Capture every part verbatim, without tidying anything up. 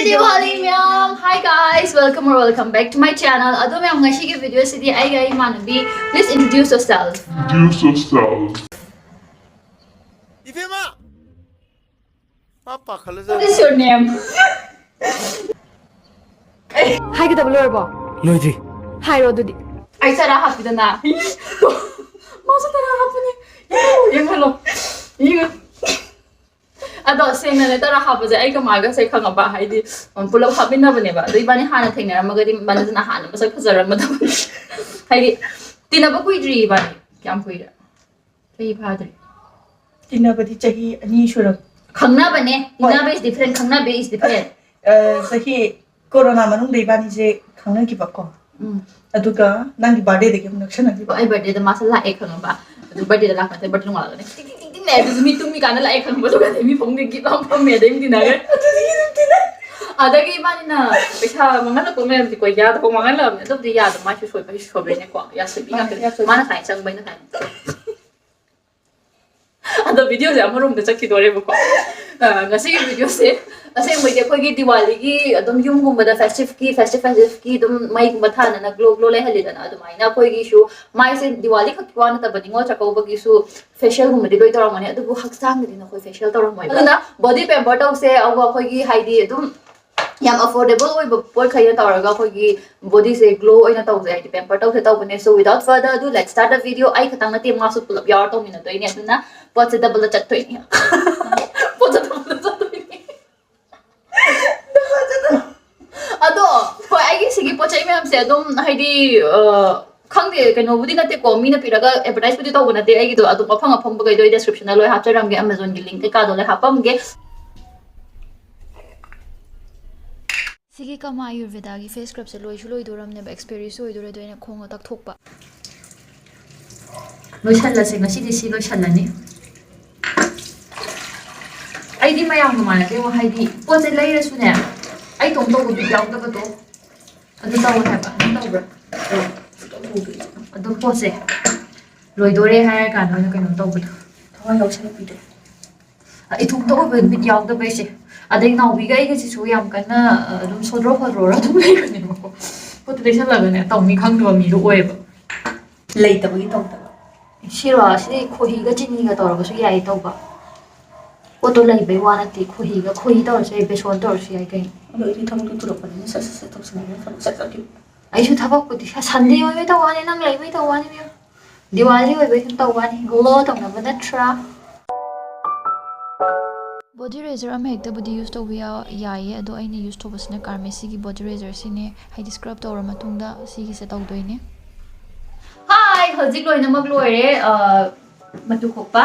Diwali ꯃꯌꯥꯝ! Hi guys, welcome or welcome back to my channel. ꯑꯗꯣ ꯃꯌꯥꯝ, ꯉꯁꯤꯒꯤ video ꯁꯤꯗꯤ ꯑꯩꯒ ꯏꯃꯥꯟꯅꯕꯤ, please introduce yourself. Introduce yourself. ꯏꯕꯦꯝꯃ! ꯃꯥ What ꯄꯥꯈꯠꯂꯖꯥꯠꯅꯤ꯫ is your name? ꯍꯥꯏꯒꯗꯕ ꯂꯣꯏꯔꯕꯣ? ꯂꯣꯏꯗ꯭ꯔꯤ꯫ ꯍꯥꯏꯔꯣ ꯑꯗꯨꯗꯤ꯫ ꯑꯩ ꯇꯔꯥ ꯍꯥꯞꯄꯤꯗꯅ꯫ ꯃꯥꯁꯨ ꯇꯔꯥ ꯍꯥꯞꯄꯅꯤ꯫ ꯌꯦꯡꯍꯜꯂꯣ꯫ ꯌꯦꯡꯍꯜꯂꯣ꯫ ꯑꯗꯣ ꯁꯦꯡꯅꯅꯦ, ꯇꯔꯥ ꯍꯥꯞꯄꯁꯦ ꯑꯩꯒ ꯃꯥꯒꯁꯦ ꯈꯪꯉꯕ, ꯍꯥꯏꯗꯤ, ꯎꯝ, ꯄꯨꯂꯞ ꯍꯥꯞꯃꯤꯟꯅꯕꯅꯦꯕ꯫ ꯑꯗꯣ ꯏꯕꯥꯅꯤ ꯍꯥꯟꯅ ꯊꯦꯡꯅꯔꯝꯃꯒꯗꯤ ꯏꯕꯥꯅꯤꯗꯨꯅ ꯍꯥꯟꯅ ꯃꯁꯛ ꯐꯖꯔꯝꯃꯗꯕꯅꯤ꯫ ꯍꯥꯏꯗꯤ, ꯇꯤꯟꯅꯕ ꯀꯨꯏꯗ꯭ꯔꯤ ꯏꯕꯥꯅꯤ꯫ ꯀꯌꯥꯝ ꯀꯨꯏꯔꯦ? ꯆꯍꯤ ꯐꯥꯗ꯭ꯔꯤ꯫ ꯇꯤꯟꯅꯕꯗꯤ ꯆꯍꯤ ꯑꯅꯤ ꯁꯨꯔꯕ꯫ ꯈꯪꯅꯕꯅꯦ꯫ ꯍꯣꯏ꯫ ꯇꯤꯟꯅꯕ is different, ꯈꯪꯅꯕ is different. ꯑ, ꯆꯍꯤ ꯀꯣꯔꯣꯅꯥ ꯃꯅꯨꯡꯗ ꯏꯕꯥꯅꯤꯁꯦ ꯈꯪꯅꯈꯤꯕꯀꯣ꯫ ꯎꯝ꯫ ꯑꯗꯨꯒ ꯅꯪꯒꯤ ꯕꯥꯔꯗꯦꯗꯒꯤ ꯑꯃꯨꯛ ꯅꯛꯁꯟꯅꯈꯤꯕ꯫ ꯑꯩ ꯕꯥꯔꯗꯦꯗ ꯃꯥꯁꯦ ꯂꯥꯛꯑꯦ ꯈꯪꯉꯕ꯫ ꯑꯗꯨ ꯕꯥꯔꯗꯦꯗ ꯂꯥꯛꯄ ꯅꯠꯇꯦ, ꯕꯥꯔꯗꯦ ꯅꯣꯡꯉꯥꯜꯂꯒꯅꯦ ꯇꯤꯛ ꯇꯤꯛ ꯇꯤꯛ ꯇꯤꯛ ꯂꯥꯛꯑꯦ꯫ ꯑꯗꯨꯁꯨ ꯃꯤ ꯇꯨꯝꯃꯤ ꯀꯥꯟꯗ ꯂꯥꯛꯑꯦ ꯈꯪꯕ꯫ ꯑꯗꯨꯒꯗꯤ ꯃꯤ ꯐꯃꯨꯡꯗ ꯒꯤꯠ ꯂꯥꯎ ꯐꯝꯃꯦ, ꯑꯗꯩ ꯑꯃꯨꯛ ꯇꯤꯟꯅꯈ꯭ꯔꯦ꯫ ꯑꯗꯨꯗꯒꯤ ꯑꯗꯨꯝ ꯇꯤꯟꯅ-, ꯑꯗꯒꯤ ꯏꯕꯥꯅꯤꯅ ꯄꯩꯁꯥ ꯃꯥꯡꯍꯜꯂꯛꯄ ꯃꯌꯥꯝꯁꯦꯀꯣ, ꯌꯥꯗꯕ ꯃꯥꯡꯍꯜꯂꯛꯑꯕꯅꯦ꯫ ꯑꯗꯨꯕꯨꯗꯤ ꯌꯥꯗꯕ, ꯃꯥꯏꯁꯨ ꯁꯣꯏꯕ, ꯁꯣꯏꯕꯩꯅꯦꯀꯣ꯫ ꯌꯥꯁꯣꯏꯕꯤ ꯉꯥꯛꯇꯅꯦ꯫ ꯃꯥꯅ ꯁꯨꯃꯥꯏꯅ ꯆꯪꯕ, ꯑꯩꯅ ꯁꯨꯃꯥꯏꯅ꯫ ꯑꯗꯣ ꯚꯤꯗꯤꯑꯣꯁꯦ ꯑꯃꯔꯣꯝꯗ ꯆꯠꯈꯤꯗꯣꯔꯦꯕꯀꯣ꯫ ꯑ, ꯉꯁꯤꯒꯤ ꯚꯤꯗꯤꯑꯣꯁꯦ ꯑꯁꯦꯡꯕꯩꯗꯤ ꯑꯩꯈꯣꯏꯒꯤ ꯗꯤꯋꯥꯂꯤꯒꯤ ꯑꯗꯨꯝ ꯌꯨꯝꯒꯨꯝꯕꯗ ꯐꯦꯁꯇꯤꯚꯀꯤ, ꯐꯦꯁꯇꯤꯚ ꯐꯦꯁꯇꯤꯚꯀꯤ ꯑꯗꯨꯝ ꯃꯩꯒꯨꯝꯕ ꯊꯥꯅꯅ ꯒ꯭ꯂꯣ ꯒ꯭ꯂꯣ ꯂꯩꯍꯜꯂꯤꯗꯅ, ꯑꯗꯨꯃꯥꯏꯅ ꯑꯩꯈꯣꯏꯒꯤꯁꯨ ꯃꯥꯏꯁꯦ ꯗꯤꯋꯥꯂꯤ ꯈꯛꯀꯤ ꯋꯥ ꯅꯠꯇꯕ, ꯅꯤꯉꯣꯜ ꯆꯥꯛꯀꯧꯕꯒꯤꯁꯨ ꯐꯦꯁꯤꯌꯦꯜꯒꯨꯝꯕꯗꯤ ꯂꯣꯏ ꯇꯧꯔꯝꯒꯅꯤ, ꯑꯗꯨꯕꯨ ꯍꯛꯆꯥꯡꯒꯤꯗꯤ ꯅꯈꯣꯏ ꯐꯦꯁꯤꯌꯦꯜ ꯇꯧꯔꯝꯃꯣꯏꯕ꯫ ꯑꯗꯨꯅ ꯕꯣꯗꯤ ꯄꯦꯝꯄꯔ ꯇꯧꯁꯦ, ꯑꯗꯨꯒ ꯑꯩꯈꯣꯏꯒꯤ ꯍꯥꯏꯗꯤ ꯑꯗꯨꯝ ꯌꯥꯝ ꯑꯐꯣꯔꯗꯦꯕꯜ ꯑꯣꯏꯕ ꯄꯣꯠꯈꯩꯅ ꯇꯧꯔꯒ ꯑꯩꯈꯣꯏꯒꯤ ꯕꯣꯗꯤꯁꯦ ꯒ꯭ꯂꯣ ꯑꯣꯏꯅ ꯇꯧꯖꯩ, ꯍꯥꯏꯗꯤ ꯄꯦꯝꯄꯔ ꯇꯧꯁꯦ ꯇꯧꯕꯅꯦ꯫ So without further ado, let's start the video. ꯑꯩ ꯈꯛꯇꯪ ꯅꯠꯇꯦ, ꯃꯥꯁꯨ ꯄꯨꯂꯞ ꯌꯥꯎꯔ ꯇꯧꯃꯤꯟꯅꯗꯣꯏꯅꯦ, ꯑꯗꯨꯅ ꯄꯣꯠꯁꯦ ꯗꯕꯜꯗ ꯆꯠꯇꯣꯏꯅꯦ꯫ ꯄꯣꯠꯁꯦ ꯗꯕꯜꯗ ꯆꯠꯇꯣꯏꯅꯦ꯫ ꯑꯗꯣ ꯍꯣꯏ, ꯑꯩꯒꯤ ꯁꯤꯒꯤ ꯄꯣꯠ ꯆꯩ ꯃꯌꯥꯝꯁꯦ ꯑꯗꯨꯝ ꯍꯥꯏꯗꯤ, ꯑ, ꯈꯪꯗꯦ, ꯀꯩꯅꯣꯕꯨꯗꯤ ꯅꯠꯇꯦꯀꯣ, ꯃꯤꯅ ꯄꯤꯔꯒ ꯑꯦꯗꯚꯔꯇꯥꯏꯁꯄꯨꯗꯤ ꯇꯧꯕ ꯅꯠꯇꯦ꯫ ꯑꯩꯒꯤꯗꯣ ꯑꯗꯨꯝ ꯑꯐꯪ ꯑꯐꯪꯕꯈꯩꯗꯣ ꯑꯩ ꯗꯦꯁꯀ꯭ꯔꯤꯞꯁꯟꯗ ꯂꯣꯏ ꯍꯥꯞꯆꯔꯝꯒꯦ, ꯑꯦꯃꯥꯖꯣꯟꯒꯤ ꯂꯤꯡ ꯀꯩꯀꯥꯗꯣ ꯂꯣꯏ ꯍꯥꯞꯄꯝꯒꯦ꯫ ꯁꯤꯒꯤ ꯀꯃꯥ ꯑꯌꯨꯔꯚꯦꯗꯥꯒꯤ ꯐꯦꯁ ꯁ꯭ꯀ꯭ꯔꯕꯁꯦ ꯂꯣꯏꯁꯨ ꯂꯣꯏꯗꯣꯔꯝꯅꯦꯕ, ꯑꯦꯛꯁꯄꯤꯌꯔꯤꯁꯨ ꯑꯣꯏꯗꯣꯔꯦ, ꯑꯗꯣ ꯑꯩꯅ ꯈꯣꯡꯅ ꯇꯛꯊꯣꯛꯄ꯫ ꯂꯣꯏꯁꯜꯂꯁꯦ, ꯉꯁꯤꯗꯤ ꯁꯤ ꯂꯣꯏꯁꯜꯂꯅꯤ꯫ ꯑꯩꯗꯤ ꯃꯌꯥꯝꯒ ꯃꯥꯟꯅꯗꯦꯉꯣ, ꯍꯥꯏꯗꯤ ꯄꯣꯠꯁꯦ ꯂꯩꯔꯁꯨꯅꯦ, ꯑꯩ ꯏꯇꯣꯝ ꯇꯧꯕ ꯕꯤꯠ ꯌꯥꯎꯗꯕꯗꯣ ꯑꯗꯨ ꯇꯧꯋꯦ ꯍꯥꯏꯕ꯫ ꯅꯪ ꯇꯧꯕ꯭ꯔꯥ? ꯑꯗꯣ ꯄꯣꯠꯁꯦ ꯂꯣꯏꯗꯣꯔꯦ ꯍꯥꯏꯔ ꯀꯥꯟꯗ ꯑꯣꯏꯅ ꯀꯩꯅꯣ ꯇꯧꯕꯗꯣ, ꯊꯋꯥꯏ ꯌꯥꯎꯁꯜꯂꯛꯄꯤꯗꯣ꯫ ꯏꯊꯣꯛꯇ ꯑꯣꯏꯕ ꯕꯤꯠ ꯌꯥꯎꯗꯕ ꯑꯩꯁꯦ꯫ ꯑꯗꯩ ꯅꯥꯎꯕꯤꯒ ꯑꯩꯒꯁꯤꯁꯨ ꯌꯥꯝ ꯀꯟꯅ ꯑ, ꯑꯗꯨꯝ ꯁꯣꯗ꯭ꯔꯣ ꯐꯣꯗ꯭ꯔꯣꯔ ꯑꯗꯨꯝ ꯂꯩꯕꯅꯦꯕꯀꯣ꯫ ꯄꯣꯠꯇꯨ ꯂꯩꯁꯜꯂꯒꯅꯦ ꯇꯧꯅꯤ ꯈꯪꯗꯕ ꯃꯤꯗꯣ ꯑꯣꯏꯌꯦꯕ꯫ ꯂꯩꯇꯕꯒꯤ ꯇꯧꯗꯕ꯫ ꯁꯤꯔꯣ? ꯁꯤꯗꯤ ꯈꯣꯍꯤꯒ ꯆꯤꯅꯤꯒ ꯇꯧꯔꯒꯁꯨ ꯌꯥꯏ ꯇꯧꯕ꯫ ꯄꯣꯠꯇꯣ ꯂꯩꯕꯩ ꯋꯥ ꯅꯠꯇꯦ꯫ ꯈꯣꯍꯤꯒ, ꯈꯣꯍꯤ ꯇꯧꯔꯁꯨ ꯌꯥꯏ, ꯕꯦꯁꯣꯟ ꯇꯧꯔꯁꯨ ꯌꯥꯏ ꯀꯩꯅꯣ꯫ ꯑꯗꯣ ꯑꯩꯗꯤ ꯊꯕꯛꯇꯣ ꯊꯨꯔꯛꯄꯅꯤꯅ ꯁꯠ ꯁꯠ ꯁꯠ ꯇꯧꯁꯟꯅꯤꯡꯉꯦ, ꯊꯕꯛ ꯁꯠ ꯆꯠꯈꯤꯕ꯫ ꯑꯩꯁꯨ ꯊꯕꯛꯄꯨꯗꯤ ꯁ-, ꯁꯟꯗꯦ ꯑꯣꯏꯕꯩ ꯇꯧꯕ ꯋꯥꯅꯤ, ꯅꯪ ꯂꯩꯕꯩ ꯇꯧꯕ ꯋꯥꯅꯤ ꯏꯕꯦꯝꯃ꯫ ꯗꯤꯋꯥꯂꯤ ꯑꯣꯏꯕꯩ ꯁꯨꯝ ꯇꯧꯕ ꯋꯥꯅꯤ, ꯒ꯭ꯂꯣ ꯇꯧꯅꯕ ꯅꯠꯇ꯭ꯔꯥ? ꯕꯣꯗꯤ ꯔꯦꯖꯔ ꯑꯃ ꯍꯦꯛꯇꯕꯨꯗꯤ ꯌꯨꯁ ꯇꯧꯕ ꯌꯥ-, ꯌꯥꯏꯌꯦ, ꯑꯗꯣ ꯑꯩꯅ ꯌꯨꯁ ꯇꯧꯕꯁꯤꯅ ꯀꯥꯔꯃꯦꯁꯤꯒꯤ ꯕꯣꯗꯤ ꯔꯦꯖꯔꯁꯤꯅꯦ꯫ ꯍꯥꯏꯗꯤ ꯁ꯭ꯀ꯭ꯔꯕ ꯇꯧꯔ ꯃꯇꯨꯡꯗ ꯁꯤꯒꯤꯁꯦ ꯇꯧꯗꯣꯏꯅꯦ꯫ ꯍꯥꯏ, ꯍꯧꯖꯤꯛ ꯂꯣꯏꯅꯃꯛ ꯂꯣꯏꯔꯦ꯫ ꯑ, ꯃꯇꯨ ꯈꯣꯛꯄ꯫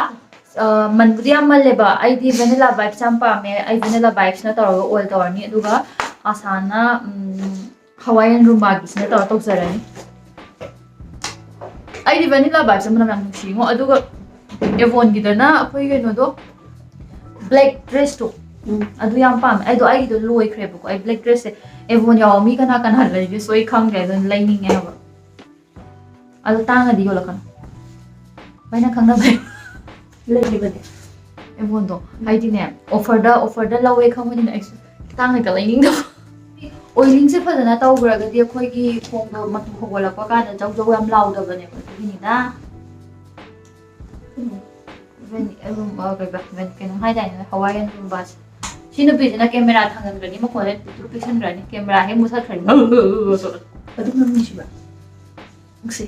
ꯑ, ꯃꯟꯕꯨꯗꯤ ꯌꯥꯝ ꯃꯜꯂꯦꯕ꯫ ꯑꯩꯗꯤ vanilla vibes ꯌꯥꯝ ꯄꯥꯝꯃꯦ꯫ ꯑꯩ vanilla vibes ꯅ ꯇꯧꯔꯒ oil ꯇꯧꯔꯅꯤ, ꯑꯗꯨꯒ ꯑꯁꯥꯅ, ꯎꯝ, Hawaiian Roomba ꯒꯤꯁꯤꯅ ꯇꯧꯔ ꯇꯧꯖꯔꯅꯤ꯫ ꯑꯩꯗꯤ vanilla vibes ꯁꯦ ꯃꯅꯝ ꯌꯥꯝ ꯅꯨꯡꯁꯤꯉꯣ꯫ ꯑꯗꯨꯒ Avon ꯒꯤꯗꯅ ꯑꯩꯈꯣꯏ ꯀꯩꯅꯣꯗꯣ, black dress ꯇꯣ, ꯎꯝ꯫ ꯑꯗꯨ ꯌꯥꯝ ꯄꯥꯝꯃꯦ꯫ ꯑꯩꯗꯣ ꯑꯩꯒꯤꯗꯣ ꯂꯣꯏꯈ꯭ꯔꯦꯕꯀꯣ꯫ ꯑꯩ black dress ꯁꯦ Avon ꯌꯥꯎꯕ ꯃꯤ ꯀꯅꯥ ꯀꯅꯥ ꯂꯩꯒꯦꯁꯨ ꯑꯩ ꯈꯪꯗ꯭ꯔꯦ, ꯑꯗꯨꯅ ꯂꯩꯅꯤꯡꯉꯦ ꯍꯥꯏꯕ꯫ ꯑꯗꯣ ꯇꯥꯡꯉꯗꯤ ꯌꯣꯜꯂꯛꯀꯅꯨ꯫ ꯃꯣꯏꯅ ꯈꯪꯅꯕ ꯂꯩꯈꯤꯕꯅꯦ꯫ Avon ꯗꯣ ꯍꯥꯏꯗꯤꯅꯦ, offer ꯗ, offer ꯗ ꯂꯧꯋꯦ ꯈꯪꯕꯅꯤꯅ ꯑꯩꯁꯨ ꯇꯥꯡꯅ ꯍꯦꯛꯇ ꯂꯩꯅꯤꯡꯗꯕ꯫ Oiling ꯁꯦ ꯐꯖꯅ ꯇꯧꯈ꯭ꯔꯒꯗꯤ ꯑꯩꯈꯣꯏꯒꯤ ꯈꯣꯡꯗꯣ ꯃꯇꯨ ꯍꯧꯒꯠꯂꯛꯄ ꯀꯥꯟꯗ ꯖꯧ ꯖꯧ ꯌꯥꯝ ꯂꯥꯎꯗꯕꯅꯦꯕ, ꯑꯗꯨꯒꯤꯅꯤꯗ꯫ Van-, ꯑꯗꯨꯝ, ꯑ, ꯀꯩꯕ, van-, ꯀꯩꯅꯣꯝ ꯍꯥꯏꯗꯥꯏꯅꯦ, Hawaiian Roomba ꯁꯦ꯫ ꯁꯤ ꯅꯨꯄꯤꯁꯤꯅ camera ꯊꯥꯡꯖꯟꯈ꯭ꯔꯅꯤ, ꯃꯈꯣꯟꯁꯦ ꯄꯤꯛꯇ꯭ꯔꯨ ꯄꯤꯛꯁꯟꯈ꯭ꯔꯅꯤ, camera ꯍꯦꯛ ꯃꯨꯠꯊꯠꯈ꯭ꯔꯅꯤ꯫ ꯑꯗꯨꯝ ꯅꯨꯡꯁꯤꯕ꯫ ꯅꯨꯡꯁꯤ꯫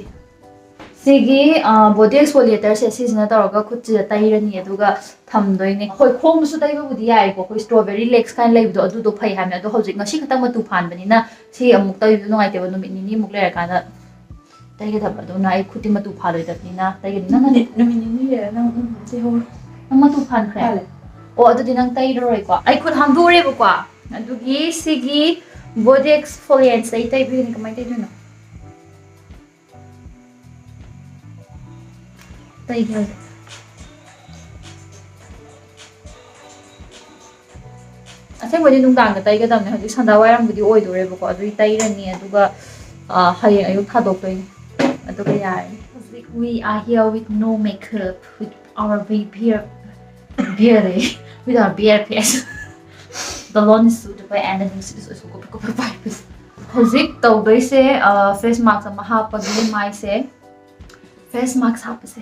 ꯁꯤꯒꯤ, ꯑ, body exfoliator ꯁꯦ ꯁꯤꯁꯤꯅ ꯇꯧꯔꯒ ꯈꯨꯠꯁꯤꯗ ꯇꯩꯔꯅꯤ, ꯑꯗꯨꯒ ꯊꯝꯗꯣꯏꯅꯦ꯫ ꯍꯣꯏ, ꯈꯣꯡꯗꯁꯨ ꯇꯩꯕꯕꯨꯗꯤ ꯌꯥꯏꯀꯣ, ꯑꯩꯈꯣꯏ strawberry lace ꯀꯥꯏꯅ ꯂꯩꯕꯗꯣ, ꯑꯗꯨꯗꯣ ꯐꯩ ꯍꯥꯏꯕꯅꯦ꯫ ꯑꯗꯣ ꯍꯧꯖꯤꯛ ꯉꯁꯤ ꯈꯛꯇꯪ ꯃꯇꯨ ꯐꯥꯟꯕꯅꯤꯅ ꯁꯤ ꯑꯃꯨꯛ ꯇꯩꯕꯗꯣ ꯅꯨꯡꯉꯥꯏꯇꯦꯕ, ꯅꯨꯃꯤꯠ ꯅꯤꯅꯤꯃꯨꯛ ꯂꯩꯔꯀꯥꯟꯗ ꯇꯩꯒꯗꯕ꯫ ꯑꯗꯨꯅ ꯑꯩ ꯈꯨꯠꯇꯤ ꯃꯇꯨ ꯐꯥꯜꯂꯣꯏꯗꯕꯅꯤꯅ ꯇꯩꯒꯅꯤ꯫ ꯅꯪ ꯅꯨꯃꯤꯠ, ꯅꯨꯃꯤꯠ ꯅꯤꯅꯤ ꯂꯩꯔ ꯅꯪ ꯑꯗꯨꯝ ꯇꯩꯍꯧꯔꯣ꯫ ꯅꯪ ꯃꯇꯨ ꯐꯥꯟꯈ꯭ꯔꯦ? ꯐꯥꯜꯂꯦ꯫ ꯑꯣ, ꯑꯗꯨꯗꯤ ꯅꯪ ꯇꯩꯔꯔꯣꯏꯀꯣ꯫ ꯑꯩ ꯈꯨꯠ ꯍꯥꯝꯗꯣꯛꯎꯔꯦꯕꯀꯣ꯫ ꯑꯗꯨꯒꯤ ꯁꯤꯒꯤ body exfoliant ꯁꯦ ꯑꯩ ꯇꯩꯕꯤꯒꯅꯤ꯫ ꯀꯃꯥꯏꯅ ꯇꯩꯗꯣꯏꯅꯣ? ꯇꯩꯒꯦ ꯍꯧꯖꯤꯛ꯫ ꯑꯁꯦꯡꯕꯗꯤ ꯅꯨꯡꯗꯥꯡꯗ ꯇꯩꯒꯗꯕꯅꯦ꯫ ꯍꯧꯖꯤꯛ ꯁꯟꯗꯥ ꯋꯥꯏꯔꯝꯕꯨꯗꯤ ꯑꯣꯏꯗꯣꯔꯦꯕꯀꯣ, ꯑꯗꯨꯒꯤ ꯇꯩꯔꯅꯤ, ꯑꯗꯨꯒ, ꯑ, ꯍꯌꯦꯡ ꯑꯌꯨꯛ ꯊꯥꯗꯣꯛꯇꯣꯏꯅꯦ, ꯑꯗꯨꯒ ꯌꯥꯔꯅꯤ꯫ ꯍꯧꯖꯤꯛ we are here with no makeup, with our baby hair. Beer D, without beer face. The lawn is suited by and the music is also good, good vibes. ꯍꯧꯖꯤꯛ ꯇꯧꯗꯣꯏꯁꯦ, ꯐꯦꯁ ꯃꯥꯛꯁ ꯑꯃ ꯍꯥꯞꯄꯒꯤ ꯃꯥꯏꯁꯦ, ꯐꯦꯁ ꯃꯥꯛꯁ ꯍꯥꯞꯄꯁꯦ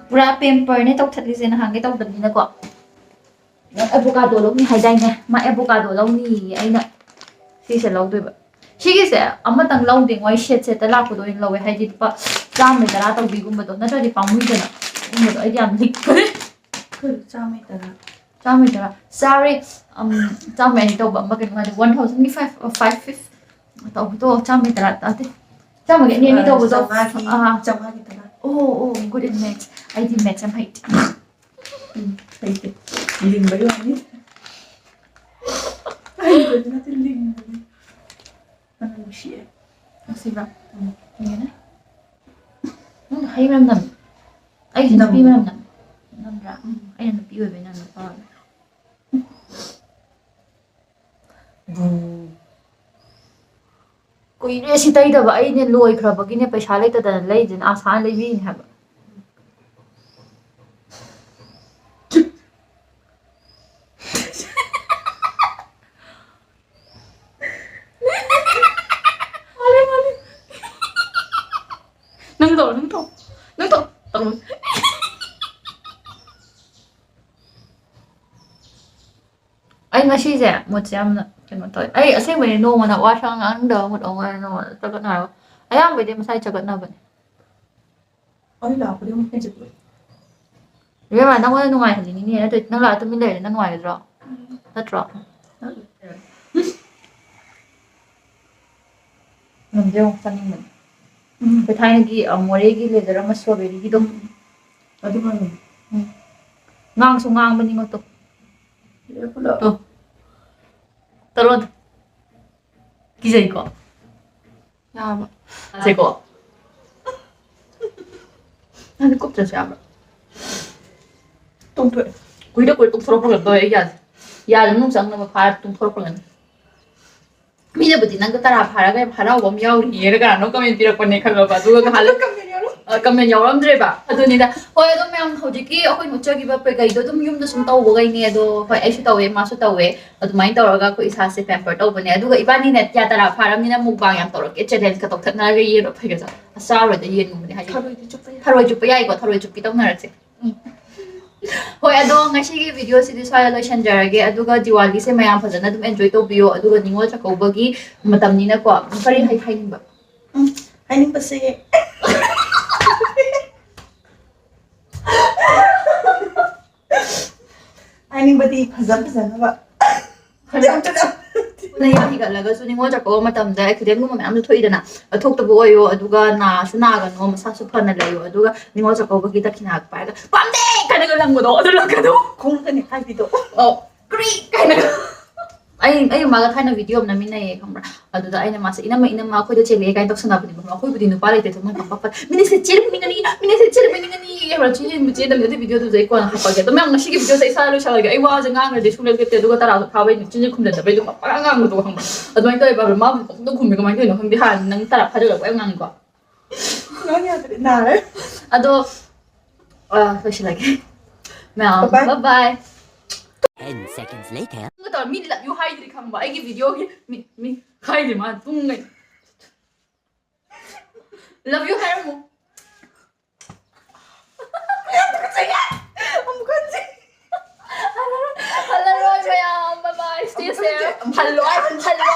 ꯄꯨꯔꯥ ꯄꯦꯝꯄꯔꯅꯦ ꯇꯧꯊꯠꯂꯤꯁꯦ, ꯅꯍꯥꯟꯒꯩ ꯇꯧꯗꯕꯅꯤꯅꯀꯣ꯫ ꯅꯪ ꯑꯦꯕꯣꯀꯥꯗꯣ ꯂꯧꯅꯤ ꯍꯥꯏꯗꯥꯏꯅꯦ? ꯃꯥ ꯑꯦꯕꯣꯀꯥꯗꯣ ꯂꯧꯅꯤꯌꯦ, ꯑꯩꯅ ꯁꯤꯁꯦ ꯂꯧꯗꯣꯏꯕ꯫ ꯁꯤꯒꯤꯁꯦ ꯑꯃꯇꯪ ꯂꯧꯗꯦ, ꯃꯣꯏ ꯁꯦꯠ ꯁꯦꯠꯇ ꯂꯥꯛꯄꯗꯣ ꯑꯣꯏꯅ ꯂꯧꯋꯦ, ꯍꯥꯏꯗꯤ ꯂꯨꯄꯥ ꯆꯥꯝꯃꯩ ꯇꯔꯥ ꯇꯧꯕꯤꯒꯨꯝꯕꯗꯣ, ꯅꯠꯇ꯭ꯔꯗꯤ ꯄꯥꯝꯃꯨꯏꯗꯅ꯫ ꯑꯗꯨꯒꯨꯝꯕꯗꯣ ꯑꯩꯗꯤ ꯌꯥꯝ ꯂꯤꯛꯄꯅꯦ꯫ ꯀꯩꯅꯣ ꯆꯥꯝꯃꯩ ꯇꯔꯥ? ꯆꯥꯝꯃꯩ ꯇꯔꯥ꯫ ꯆꯥꯔꯦ, ꯎꯝ, ꯆꯥꯝꯃꯩ ꯑꯅꯤ ꯇꯧꯕ ꯑꯃ, ꯀꯩꯅꯣ ꯍꯥꯏꯗꯤ, ꯋꯥꯟ ꯊꯥꯎꯖꯟꯒꯤ ꯐꯥꯏꯚ, ꯐꯥꯏꯚ ꯐꯤꯐ ꯇꯧꯕꯗꯣ, ꯆꯥꯝꯃꯩ ꯇꯔꯥ ꯅꯠꯇꯦ꯫ ꯆꯥꯝꯃꯒꯤ ꯑꯅꯤ ꯑꯅꯤ ꯇꯧꯕꯗꯣ꯫ ꯆꯥꯝꯃꯉꯥꯒꯤ, ꯑꯥ꯫ ꯆꯥꯝꯃꯉꯥꯒꯤ ꯇꯔꯥ꯫ ꯑꯣ, ꯑꯣ, good in maths꯫ ꯑꯩꯗꯤ ꯃꯦꯠꯁ ꯌꯥꯝ ꯍꯩꯇꯦ꯫ ꯎꯝ, ꯍꯩꯇꯦ꯫ ꯂꯤꯡꯕꯒꯤ ꯋꯥꯅꯤ꯫ ꯍꯩꯕꯗꯤ ꯅꯠꯇꯦ, ꯂꯤꯡꯕꯅꯤ꯫ ꯃꯅꯝ ꯅꯨꯡꯁꯤꯌꯦ꯫ ꯅꯨꯡꯁꯤꯕ꯭ꯔꯥ? ꯎꯝ꯫ ꯌꯦꯡꯒꯦꯅꯦ꯫ ꯎꯝ, ꯍꯩ ꯃꯅꯝ ꯅꯝꯃꯦ꯫ ꯑꯩꯁꯦ ꯅꯨꯄꯤ ꯅꯝꯃꯦ꯫ ꯃꯅꯝ ꯅꯝ-, ꯅꯝꯕ꯭ꯔꯥ? ꯎꯝ꯫ ꯑꯩꯅ ꯅꯨꯄꯤ ꯑꯣꯏꯕꯩ ꯅꯝꯕ ꯐꯥꯎꯔꯦ꯫ ꯕꯨ꯫ ꯀꯨꯏꯔꯦ ꯁꯤ ꯇꯩꯗꯕ꯫ ꯑꯩꯅꯦ ꯂꯣꯏꯈ꯭ꯔꯕꯒꯤꯅꯦ ꯄꯩꯁꯥ ꯂꯩꯇꯗꯅ ꯂꯩꯗ꯭ꯔꯤꯅꯦ, ꯑꯁꯥꯅ ꯂꯩꯕꯤꯔꯤꯅꯦ ꯍꯥꯏꯕ꯫ ꯃꯥꯂꯦ, ꯃꯥꯂꯦ꯫ ꯅꯪ ꯇꯧꯔꯣ, ꯅꯪ ꯇꯧꯔꯣ꯫ ꯅꯪ ꯇꯧꯔꯣ꯫ ꯇꯧꯔꯣ꯫ ꯑꯩ ꯉꯁꯤꯁꯦ ꯃꯨꯠꯁꯦ ꯌꯥꯝꯅ ꯀꯩꯅꯣ ꯇꯧꯋꯦ꯫ ꯑꯩ ꯑꯁꯦꯡꯕꯩꯅꯦ ꯅꯣꯡꯃꯅ ꯋꯥ ꯁꯨꯉꯥꯡ ꯉꯥꯡꯅꯤꯡꯗꯕ ꯃꯨꯠ ꯑꯃ ꯑꯣꯏꯔꯦ, ꯅꯣꯡꯃꯅ ꯆꯒꯠꯅꯔꯒ꯫ ꯑꯌꯥꯝꯕꯩꯗꯤ ꯃꯁꯥꯏ ꯆꯒꯠꯅꯕꯅꯦ꯫ ꯑꯩ ꯂꯥꯛꯄꯗꯤ ꯑꯃꯨꯛ ꯍꯦꯟꯖꯤꯜꯂꯦ꯫ ꯏꯕꯦꯝꯃ, ꯅꯪꯉꯣꯟꯗ ꯅꯨꯡꯉꯥꯏꯍꯜꯂꯤꯅꯤꯅꯦ꯫ ꯅꯠꯇ꯭ꯔꯗꯤ ꯅꯪ ꯂꯥꯛꯑ ꯇꯨꯃꯤꯟ ꯂꯩꯔꯗꯤ ꯅꯪ ꯅꯨꯡꯉꯥꯏꯒꯗ꯭ꯔꯣ? ꯅꯠꯇ꯭ꯔꯣ? ꯉꯝꯗꯦ, ꯑꯃꯨꯛ ꯆꯥꯅꯤꯡꯕꯅꯦ꯫ ꯎꯝ꯫ ꯑꯩꯈꯣꯏ ꯊꯥꯏꯅꯒꯤ, ꯑ, ꯃꯣꯔꯦꯒꯤ ꯂꯦꯗꯔ ꯑꯃ ꯁ꯭ꯇ꯭ꯔꯣꯕꯦꯔꯤꯒꯤꯗꯣ꯫ ꯎꯝ꯫ ꯑꯗꯨ ꯉꯝꯃꯦ꯫ ꯎꯝ꯫ ꯉꯥꯡꯁꯨ ꯉꯥꯡꯕꯅꯤꯉꯣ ꯇꯣ꯫ ꯂꯦꯞꯄꯨ ꯂꯥꯎ꯫ ꯇꯣ꯫ ꯇꯔꯣꯟ꯫ ꯀꯤꯖꯩꯀꯣ? ꯌꯥꯕ꯫ ꯁꯦꯀꯣ? ꯅꯪꯗꯤ ꯀꯨꯞꯇ꯭ꯔꯁꯨ ꯌꯥꯕ꯭ꯔꯥ? ꯇꯣꯡꯊꯣꯛꯑꯦ꯫ ꯀꯨꯏꯗ ꯀꯨꯏ ꯇꯣꯡꯊꯣꯔꯛꯄ ꯀꯩꯅꯣ ꯇꯧꯋꯦ ꯑꯩ ꯌꯥꯁꯦ꯫ ꯌꯥꯁꯦ ꯃꯅꯨꯡ ꯆꯪꯅꯕ ꯐꯥꯔ ꯇꯣꯡꯊꯣꯔꯛꯄ ꯀꯩꯅꯣ꯫ ꯃꯤꯅꯕꯨꯗꯤ "ꯅꯪꯗꯣ ꯇꯔꯥ ꯐꯥꯔꯒ ꯌꯥꯝ ꯍꯔꯥꯎꯕ ꯑꯃ ꯌꯥꯎꯔꯤꯌꯦꯅ" ꯀꯅꯥꯅꯣ comment ꯄꯤꯔꯛꯄꯅꯦ ꯈꯜꯂꯣꯕ꯫ ꯑꯗꯨꯒ ꯅꯍꯥꯟ comment ꯌꯥꯎꯔꯝ-, ꯀꯃꯦꯟ ꯌꯥꯎꯔꯝꯗ꯭ꯔꯦꯕ꯫ ꯑꯗꯨꯅꯤꯗ꯫ ꯍꯣꯏ, ꯑꯗꯣ ꯃꯌꯥꯝ ꯍꯧꯖꯤꯛꯀꯤ ꯑꯩꯈꯣꯏ ꯃꯨꯠꯆꯈꯤꯕ ꯀꯩꯀꯩꯗꯣ ꯑꯗꯨꯝ ꯌꯨꯝꯗ ꯁꯨꯝ ꯇꯧꯕꯈꯩꯅꯦ꯫ ꯑꯗꯣ ꯍꯣꯏ, ꯑꯩꯁꯨ ꯇꯧꯋꯦ, ꯃꯥꯁꯨ ꯇꯧꯋꯦ꯫ ꯑꯗꯨꯃꯥꯏꯅ ꯇꯧꯔꯒ ꯑꯩꯈꯣꯏ ꯏꯁꯥꯁꯦ ꯄꯦꯝꯄꯔ ꯇꯧꯕꯅꯦ꯫ ꯑꯗꯨꯒ ꯏꯕꯥꯅꯤꯅꯦ ꯀꯌꯥ ꯇꯔꯥ ꯐꯥꯔꯕꯅꯤꯅ ꯃꯨꯛꯕꯥꯡ ꯌꯥꯝ ꯇꯧꯔꯛꯀꯦ, ꯆꯦꯂꯦꯟꯖ ꯀ ꯇꯧꯊꯠꯅꯔꯒ ꯌꯦꯟ ꯐꯩꯒꯁ ꯆꯥꯔꯣꯏꯗ ꯌꯦꯟꯒꯨꯝꯕꯅꯦ ꯍꯥꯏꯗꯤ꯫ ꯊꯔꯣꯏꯗꯤ ꯆꯨꯞꯄ ꯌꯥꯏ꯫ ꯊꯔꯣꯏ ꯆꯨꯞꯄ ꯌꯥꯏꯀꯣ, ꯊꯔꯣꯏ ꯆꯨꯞꯄꯤ ꯇꯧꯅꯔꯁꯦ꯫ ꯎꯝ꯫ ꯍꯣꯏ, ꯑꯗꯣ ꯉꯁꯤꯒꯤ ꯚꯤꯗꯤꯑꯣꯁꯤꯗꯤ ꯁ꯭ꯋꯥꯏꯗ ꯂꯣꯏꯁꯤꯟꯖꯔꯒꯦ꯫ ꯑꯗꯨꯒ ꯗꯤꯋꯥꯂꯤꯁꯦ ꯃꯌꯥꯝ ꯐꯖꯅ ꯑꯗꯨꯝ ꯑꯦꯟꯖꯣꯏ ꯇꯧꯕꯤꯌꯣ꯫ ꯑꯗꯨꯒ ꯅꯤꯉꯣꯜ ꯆꯥꯛꯀꯧꯕꯒꯤ ꯃꯇꯝꯅꯤꯅꯀꯣ, ꯀꯔꯤ ꯍꯥꯏ-, ꯍꯥꯏꯅꯤꯡꯕ? ꯎꯝ, ꯍꯥꯏꯅꯤꯡꯕꯁꯦ꯫ ꯍꯥꯏꯅꯤꯡꯕꯗꯤ ꯐꯖ ꯐꯖꯅꯕ꯫ ꯐꯖ ꯐꯖ꯫ ꯅꯌꯥ ꯍꯤꯒꯠꯂꯒꯁꯨ ꯅꯤꯉꯣꯜ ꯆꯥꯛꯀꯧꯕ ꯃꯇꯝꯗ ꯑꯦꯛꯁꯤꯗꯦꯟꯒꯨꯝꯕ ꯃꯌꯥꯝꯁꯨ ꯊꯣꯛꯏꯗꯅ, ꯊꯣꯛꯇꯕ ꯑꯣꯏꯌꯣ꯫ ꯑꯗꯨꯒ ꯅꯥꯁꯨ ꯅꯥꯒꯅꯣ, ꯃꯁꯥꯁꯨ ꯐꯅ ꯂꯩꯌꯣ꯫ ꯑꯗꯨꯒ ꯅꯤꯉꯣꯜ ꯆꯥꯛꯀꯧꯕꯒꯤ ꯗꯈꯤꯅꯥꯒ ꯄꯥꯏꯔꯒ "ꯄꯥꯝꯗꯦ" ꯀꯥꯏꯅꯒ ꯂꯪꯕꯗꯣ, ꯑꯗꯨ ꯂꯪꯒꯅꯨ꯫ ꯈꯣꯡꯗꯅꯤ ꯍꯥꯏꯕꯤꯗꯣ꯫ ꯑꯧ, ꯀ꯭ꯔꯤ ꯀꯥꯏꯅꯒ꯫ ꯑꯩ, ꯑꯩ ꯃꯥꯒ ꯊꯥꯏꯅ ꯚꯤꯗꯤꯑꯣ ꯑꯃ ꯅꯝꯃꯤꯟꯅꯩꯌꯦ, ꯈꯪꯕ꯭ꯔꯥ? ꯑꯗꯨꯗ ꯑꯩꯅ ꯃꯥꯁꯦ "ꯏꯅꯝꯃ, ꯏꯅꯝꯃ, ꯑꯩꯈꯣꯏꯗ ꯆꯦꯜꯂꯛꯑꯦ" ꯀꯥꯏꯅ ꯇꯧꯁꯟꯅꯕꯅꯦꯕ꯫ ꯑꯩꯈꯣꯏꯕꯨꯗꯤ ꯅꯨꯄꯥ ꯂꯩꯇꯦ, ꯑꯗꯨꯝ ꯃꯥꯏ ꯄꯥꯛ ꯄꯥꯛ "ꯃꯤꯅꯤꯠꯁꯦ ꯆꯦꯜꯂꯛꯃꯤꯅꯤꯡꯒꯅꯤ, ꯃꯤꯅꯤꯠꯁꯦ ꯆꯦꯜꯂꯛꯃꯤꯅꯤꯡꯒꯅꯤ" ꯍꯥꯏꯕ꯭ꯔꯥ? ꯆꯦꯟꯕꯨ ꯆꯦꯟꯗꯕꯅꯤ꯫ ꯑꯗꯨ ꯚꯤꯗꯤꯑꯣꯗꯨꯁꯨ ꯑꯩ ꯀꯣꯟꯅ ꯍꯥꯞꯄꯛꯑꯒꯦ꯫ ꯑꯗꯨꯝ ꯃꯌꯥꯝ ꯉꯁꯤꯒꯤ ꯚꯤꯗꯤꯑꯣꯁꯦ ꯑꯩ ꯁ꯭ꯋꯥꯏꯗ ꯂꯣꯏꯁꯜꯂꯒꯦ꯫ ꯑꯩ ꯋꯥꯁꯦ ꯉꯥꯡꯈ꯭ꯔꯗꯤ ꯁꯨꯡꯂꯦꯞ ꯂꯦꯞꯇꯦ, ꯑꯗꯨꯒ ꯇꯔꯥꯁꯨ ꯐꯥꯕꯩ ꯆꯤꯟꯁꯦ ꯈꯨꯝꯖꯟꯗꯕꯩ ꯑꯗꯨꯝ ꯄꯪꯉꯥꯡ ꯉꯥꯡꯕꯗꯣ, ꯈꯪꯕ꯭ꯔꯥ? ꯑꯗꯨꯃꯥꯏꯅ ꯇꯧꯋꯦꯕ꯫ ꯃꯥꯕꯨꯗꯤ ꯄꯪꯈꯨꯝꯗ ꯈꯨꯝꯃꯦ, ꯀꯃꯥꯏꯅ ꯇꯧꯔꯤꯅꯣ ꯈꯪꯗꯦ꯫ ꯍꯥꯟꯅ ꯅꯪ ꯇꯔꯥ ꯐꯥꯖꯤꯜꯂꯛꯄ ꯌꯥꯝ ꯉꯥꯡꯉꯤꯀꯣ꯫ ꯉꯥꯡ ꯌꯥꯗ꯭ꯔꯦ, ꯅꯥꯔꯦ꯫ ꯑꯗꯣ, ꯑ, ꯂꯣꯏꯁꯤꯜꯂꯒꯦ꯫ ꯃꯌꯥꯝ, bye bye꯫ Bye bye꯫ Ten seconds later. ꯇꯧꯔ ꯃꯤ "love you" ꯍꯥꯏꯗ꯭ꯔꯤ, ꯈꯪꯕ? ꯑꯩꯒꯤ ꯚꯤꯗꯤꯑꯣꯒꯤ ꯃꯤ, ꯃꯤ ꯍꯥꯏꯗ꯭ꯔꯤ, ꯃꯥ ꯄꯨꯡ "love you" ꯍꯥꯏꯔꯝꯃꯣ꯫ ꯑꯃꯨꯛ ꯍꯟꯖꯤ꯫ ꯍꯜꯂꯔꯣꯏ ꯃꯌꯥꯝ, bye bye, stay safe꯫ ꯍꯜꯂꯣꯏ, ꯍꯜꯂꯣꯏ꯫